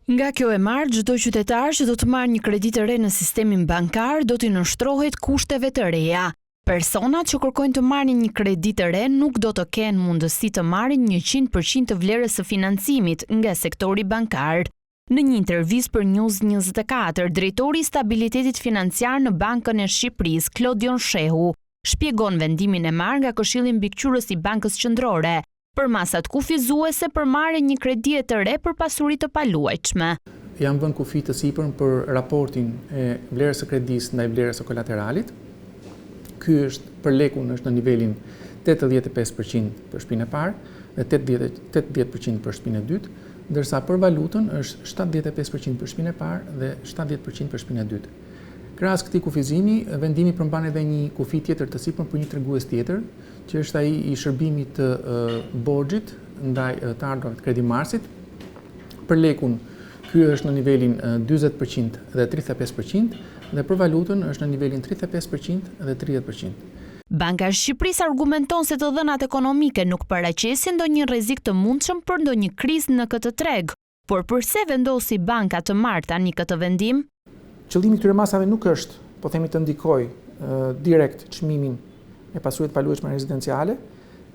Nga kjo e martë, çdo qytetar që do të marrë një kredi të re në sistemin bankar do t'i nënshtrohet kushteve të reja. Personat që kërkojnë të marrin një kredi të re nuk do të kenë mundësi të marrin 100% të vlerës së financimit nga sektori bankar. Në një intervistë për News 24, drejtori i Stabilitetit Financiar në Bankën e Shqipërisë, Klodion Shehu, shpjegon vendimin e marrë nga Këshilli Mbikëqyrës i Bankës Qendrore për masat kufizuese për marrjen një kredie të re për pasuri të paluajtshme. Janë vënë kufij të sipërm për raportin e vlerës së kredisë ndaj vlerës së kolateralit. Ky është për lekun është në nivelin 85 për qind për shtëpinë e parë dhe 80 për qind për shtëpinë e dytë, ndërsa për valutën është 75 për qind për shtëpinë e parë dhe 70 për qind për shtëpinë e dytë. Krahas këtij kufizimi, vendimi përmban edhe një kufi tjetër të sipërm për një tregues tjetër, që është ai i shërbimit të borxhit ndaj të ardhurave të kredimarrësit. Për lekun, ky është në nivelin 40% dhe 35% dhe për valutën është në nivelin 35% dhe 30%. Banka e Shqipërisë argumenton se të dhënat ekonomike nuk paraqesin ndonjë rrezik të mundshëm për ndonjë krizë në këtë treg, Por përse vendosi banka të marrë tani këtë vendim? Qëllimi i këtyre masave nuk është, po themi të ndikojë direkt çmimin e pasurive të paluajtshme rezidenciale.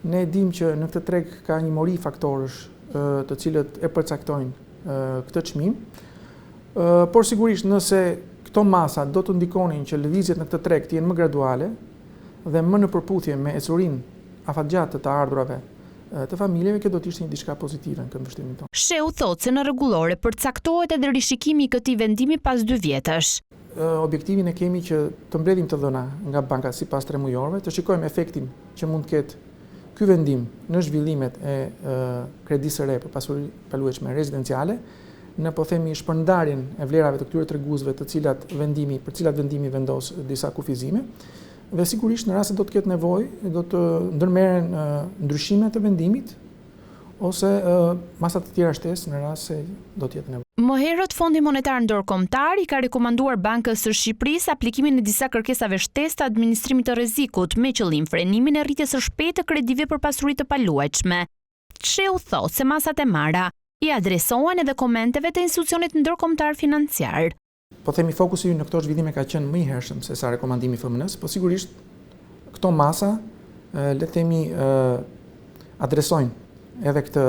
Ne e dimë që në këtë treg ka një mori faktorësh të cilët e përcaktojnë këtë çmim. Por sigurisht nëse këto masa do të ndikonin që lëvizjet në këtë treg të jenë më graduale dhe më në përputhje me ecurinë afatgjatë të të ardhurave të familjeve, kjo do të ishte një diçka pozitive në këndvështrimin tonë. Shehu thotë se në rregullore përcaktohet edhe rishikimi i këtij vendimi pas dy vjetësh. Objektivin e kemi që të mbledhim të dhëna nga bankat sipas tremujorëve, të shikojmë efektin që mund të ketë ky vendim në zhvillimet e kredisë së re për pasuri të paluajtshme rezidenciale, në po themi shpërndarjen e vlerave të këtyre treguesve të cilat vendimi, për të cilat vendimi vendos disa kufizime. Dhe sigurisht në rast se do të ketë nevojë, do të ndërmerren ndryshime të vendimit ose masa të tjera shtesë në rast se do të jetë nevojë. Më herët, Fondi Monetar Ndërkombëtar i ka rekomanduar Bankës së Shqipërisë aplikimin e disa kërkesave shtesë të administrimit të rrezikut, me qëllim frenimin e rritjes së shpejtë të kredive për pasuri të paluajtshme. Shehu thotë se masat e marra i adresohen edhe komenteve të institucionit ndërkombëtar financiar. Po themi fokusi ynë në këto zhvillime ka qenë më i hershëm se sa rekomandimi i FMN-së, po sigurisht këto masa le të themi adresojnë edhe këtë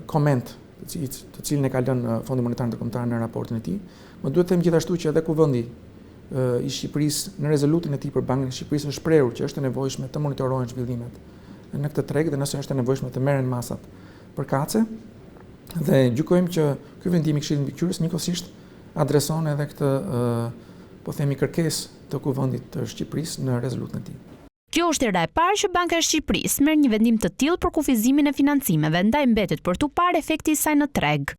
koment të cilin e ka lënë Fondi Monetar Ndërkombëtar në raportin e tij. Më duhet të them gjithashtu që edhe Kuvendi i Shqipërisë në rezolutën e tij për Bankën e Shqipërisë është shprehur që është e nevojshme të monitorohen zhvillimet në këtë treg dhe nëse është e nevojshme të merren masat përkatëse dhe gjykojmë që ky vendim i Këshillit Mbikëqyrës njëkohësisht adreson edhe këtë po themi kërkesë të Kuvendit të Shqipërisë në rezolutën e tij. Kjo është hera e parë që Banka e Shqipërisë merr një vendim të tillë për kufizimin e financimeve, ndaj mbetet për t'u parë efekti i saj në treg.